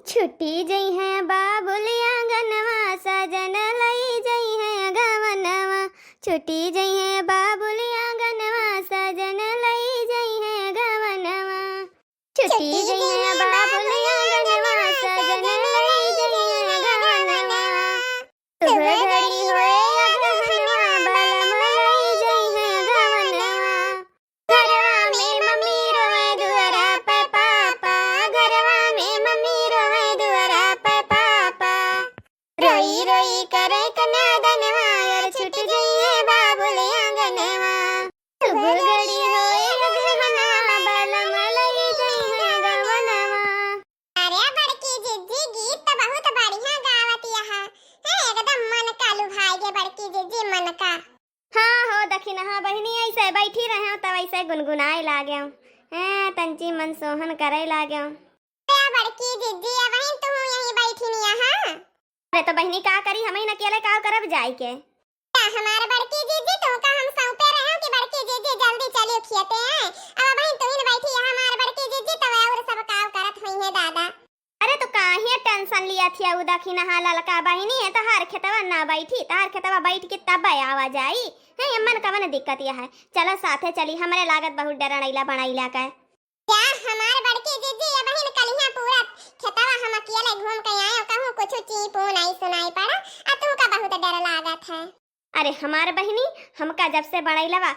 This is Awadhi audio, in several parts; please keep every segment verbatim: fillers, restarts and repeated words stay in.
छुट्टी जइहैं बाबुल आंगनवा, सजन लई जइहैं गवनवा। छुट्टी जइहैं बाबुल आंगनवा, सजन लई जइहैं गवनवा। छुट्टी जइहैं बाबुल आंगनवा, सजन लई जइहैं गवनवा। शुभ घड़ी होए अगहनवा, बलम लई जइहैं गवनवा। घरवा में मम्मी रोवे दुअरा पे पापा, घरवा में मम्मी रोवे दुअरा पे पापा। रोई रोई करे कन्यादनवा, अरे छुट जइहैं बाबुल आंगनवा। शुभ घड़ी होए अगहनवा, बलम लई जइहैं गवनवा। अरे बड़की जिज्जी, गीत तो बहुत बढ़िया गावत यहा। हैं, एकदम मन का लुभाई गे बड़की जिज्जी, मन का। हाँ हो दखिनहा बहिनी, ऐसे बैठी रहे तब ऐसे गुनगुनाए लागे। हैं, तंची मन सोहन करे लागे। अरे बड़की जिज्जी, अबहिन तू यहीं बैठी नहीं यहाँ? अरे तो बहिनी का करी, हम ही न अकेले का करब जाई के। का हमार बड़की जिज्जी, तुमका हम सौंपे रहे कि बड़की जिज्जी जल्दी चलियो खेते हैं। अब अबहिन तुहिन बैठी है हमार बड़की जिज्जी, तब और सब काव करत हुई है दादा। अरे तो काहे tension लिया थी, उ दखिनहा ललका बहिनी है, तहार खेतवा ना बैठी, तहार खेतवा बैठ के तब आवा जाई। हैं, एमन कवन दिक्कत यह है? चलो साथे चली, हमरे लागत बहुत डर अड़ैला बनैला का। जा हमार बड़की जिज्जी, अबहिन कलिहा पूरा खेतवा हम अकेले घूम के आए, कहूँ कुछ चीं पूं नहीं सुनाई पड़ा, आ तुमका बहुत डर लागत है। अरे हमार बहिनी, हमका जब से बनैलवा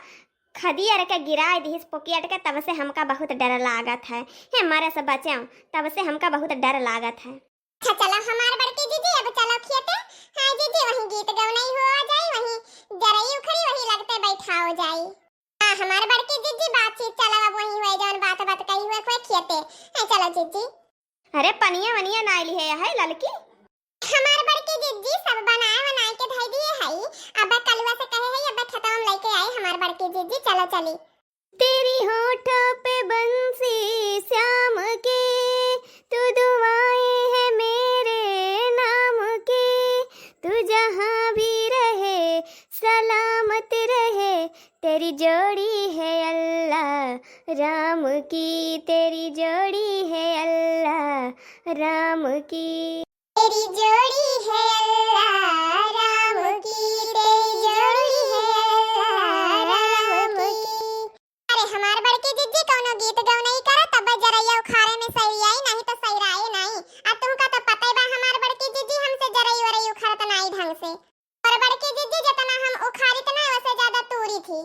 खदियर के गिराए दिहिस पोकियट के, तब से हमका बहुत डर लागत है। हे मारे से बचाओ, तब से हमका बहुत डर लागत है। अच्छा चलो हमार बड़की जिज्जी, अब चलो खेते। हाँ जिज्जी, वहीं गीत गवनई हो जाई, वहीं जरई उखड़ी, वहीं लगते बैठाओ जाई। हाँ हमार बड़की जिज्जी, बातचीत चलो अब वहीं हुए, जौन बात बात कही हुए, हुए खेते। हाँ चलो जिज्जी। अरे पनिया वनिया नाई लिहे है ललकी? हमार बड़की जिज्जी सब बनाए बनाए के धई दिए हई। अब कलुआ से कहे हई, अब खेतवा में लेके आई हमार बड़की जिज्जी, चलो चली। तेरी होठों पे बंसी श्याम के, तू दुआएं है मेरे नाम के, तू जहाँ भी रहे सलामत रहे, तेरी जोड़ी है अल्लाह राम की, तेरी जोड़ी है अल्लाह राम की। तेरी जोड़ी है अल्लाह राम की, तेरी जोड़ी है अल्लाह राम की। अरे हमार बड़की जिज्जी, कौनो गीत गवनई करा, तब जरैया उखाड़े में सही आई, नहीं तो सही राय नहीं। आ तुमका तो पता ही बा हमार बड़की जिज्जी, हमसे जरई वरई उखाड़त नाई ढंग से। और बड़की जिज्जी, जितना हम उखाड़ित ना, वैसे ज्यादा तूरी थी।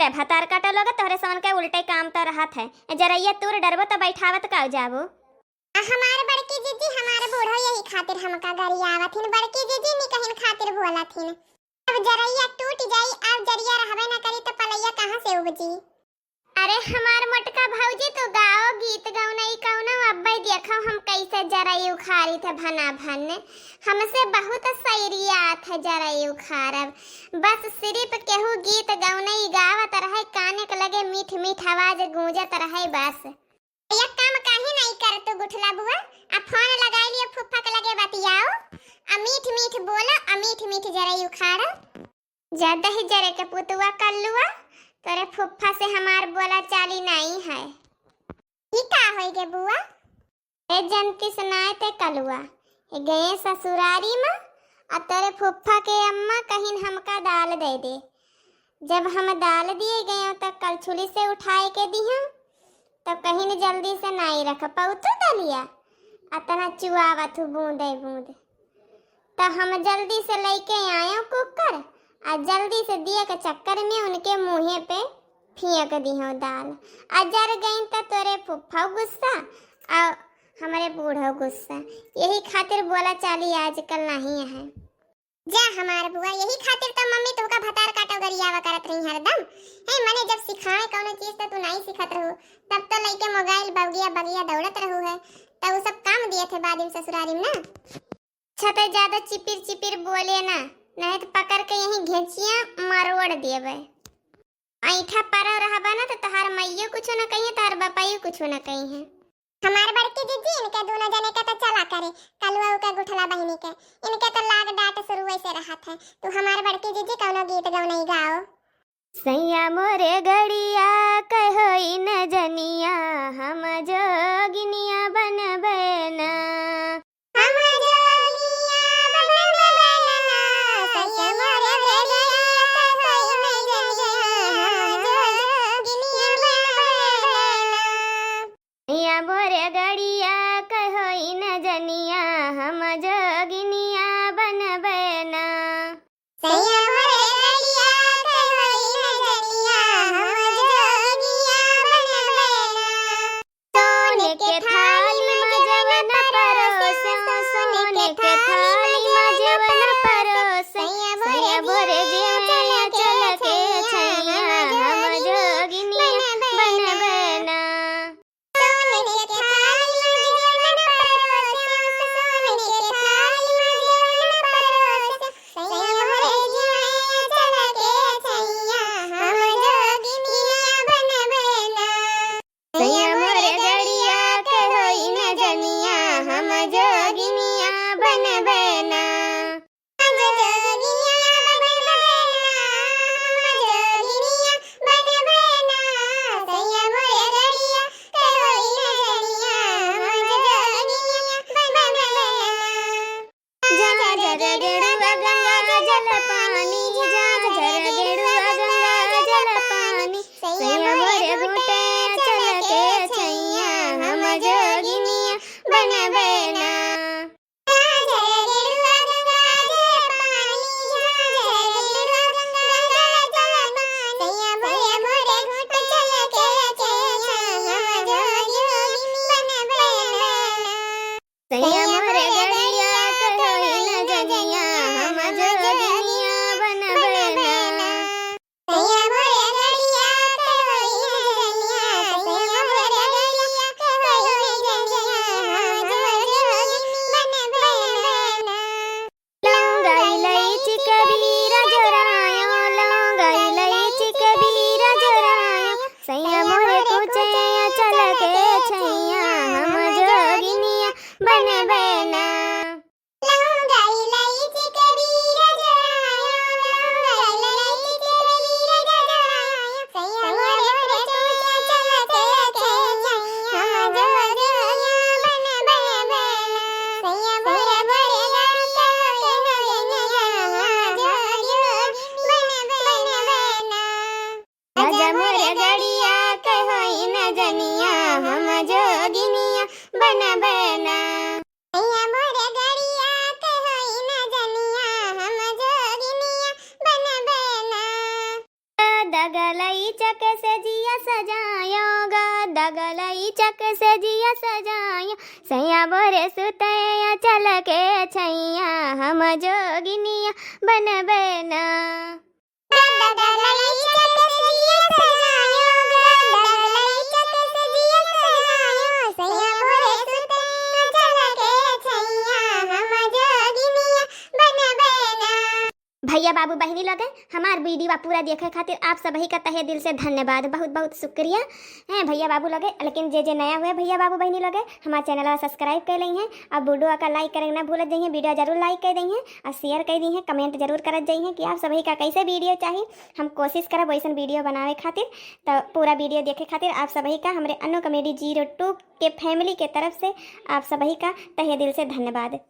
ते भतार काटा लोग, तोहरे सवन के उल्टे काम तो रहत है। ए जरैया तूर डरबो तो बैठावत का जाबो? आ हमार बड़की जिज्जी, हमार बूढ़ो यही खातिर हमका गरियावत हिन। बड़की जिज्जी निकहिन खातिर बोलत हिन। अब जरैया टूट जाई, अब जरिया रहबे न करी, तो पलैया कहाँ से उपजी? अरे हमार मोटका भौजी, तू गाओ गीत गौनई कौनो, अब्बे देखो हम कैसे जरई उखारी थे भना भन। हमसे बहुत सैरियात है जरई उखारब। बस सिर्फ केहू गीत गौनई गावत रहे, काने के लगे मीठ मीठ आवाज गूंजत रहे बस। एक काम काहे नाई कर तू गुठला बुआ, आ फोन लगाई लियो फुफ्फा के लगे बतियाओ, आ मीठ मीठ बोलो, आ मीठ मीठ जरई उखाड़ो। ज्यादा ही जरे के पुतुआ कल्लुआ, तोरे फुफ्फा से हमार बोला चाली नाई है। ई का होई गे बुआ? ए जनती सुनाए ते कलुआ, ए गए ससुरारी में, आ तोरे फुफ्फा के अम्मा कहिन हमका दाल दे दे। जब हम दाल दिए गए तो कलछुली से उठाए के दिहूँ, तब कहिन जल्दी से नाई रख पउतू दलिया, अतना चुआवत हूँ बूंदे बूंद। त हम जल्दी से लइके आयो कुकर, आ जल्दी से दिए के चक्कर में उनके मुँहे पे फेंक दिहो दाल। आ जर गईन त तोरे फुफ्फाओ गुस्सा, आ हमरे बूढ़ो गुस्सा। यही खातिर बोला चाली आजकल नहीं है। जा हमार बुआ, यही खातिर तो मम्मी तुमका भतार काटो गरियावा करत रही हरदम। हे मने जब सिखाए कौनो चीज तो तू नहीं सीखत रहू, तब तो लइके मोबाइल बगिया बगिया दौड़त रहू है, तब उ सब काम दिए थे बाद में ससुरारी में ना। अच्छा, तो ज्यादा चिपिर चिपिर बोले ना, नहीं तो पकड़ के यहीं घेंचिया मरोड़ देबे। ऐठा परो रहबा ना, तो तहार माइयो कुछो न कहिए, तहार बापाइयो कुछो न कहिए। हमार बड़की जिज्जी, इनके दोनों जने के तो चला करे, कलुआ के गुठला बहिनी के, इनके तो लाग डांट शुरुए से रहत है। तू हमार बड़की जिज्जी कौनो गीत गौनई गाओ। सैया मोरे गड़िया कहोई न जनिया, हम जोगिनिया बनबे ना। जोगिनिया बनबे ना। जोगिनिया बनबे ना, जोगिनिया बनबे ना, सैया मोरे गड़िया के होई नजरिया, जोगिनिया बनबे ना। जा झर गेरुआ गंगा जल पानी, जा झर गेरुआ गंगा जल पानी, सैया मोरे घुटे चल के छैया, हम जोगिनिया बनबे ना। जा झर गेरुआ गंगा जल पानी, जा झर गेरुआ गंगा जल पानी, सैया मोरे घुटे चल के छैया, हम जोगिनिया बनबे ना। सैया मोरे गड़िया के होई नजरिया, हम जोगिनिया बनबे ना। सैया मोरे गड़िया के होई नजरिया, सैया मोरे गड़िया के होई नजरिया, हम जोगिनिया बनबे ना। लौंग इलायची कबीरा जोरायो, लौंग इलायची कबीरा जोरायो, सैया मोरे कुचे चल के छैया, हम जोगिनिया बनबे ना। लौंग इलायची कबीरा जोरायो, लौंग इलायची कबीरा जोरायो, सैया मोरे कुचे चल के छैया, हम जोगिनिया बनबे ना। सैया मोरे गड़िया के होई नजरिया, हम जोगिनिया बनबे ना। राजा मोरे गड़िया के होई नजरिया, हम जोगिनिया बनबे ना। सैया मोरे गड़िया के होई नजरिया, हम जोगिनिया बनबे ना। गदगलई चक से जिया सजायो, गदगलई चक से जिया सजायो, सैया मोरे सुतैया चल के छैया, हम जोगिनिया बनबे ना। गदगलई चक से जिया सजायो, गदगलई चक से जिया सजायो, सैया मोरे सुतैया चल के छैया, हम जोगिनिया बनबे ना। भैया बाबू बहिनी लोगे, हमार video पूरा देखे खातिर आप सबही का तहे दिल से धन्यवाद, बहुत बहुत शुक्रिया। हैं भैया बाबू लोगे, लेकिन जे जे नया हुए भैया बाबू बहिनी लोगे, हमार channel subscribe कर लेइहें और video का like करे ना भूलत जइहें। Video जरूर like कर देइहें और share कर देइहें, comment जरूर करत जइहें कि आप सबही का कैसे video चाही। हम कोशिश करब वैसन video बनावे खातिर। तो पूरा video देखे खातिर आप सबही का हमरे अनु comedy zero two के family के तरफ से आप सबही का तहे दिल से धन्यवाद।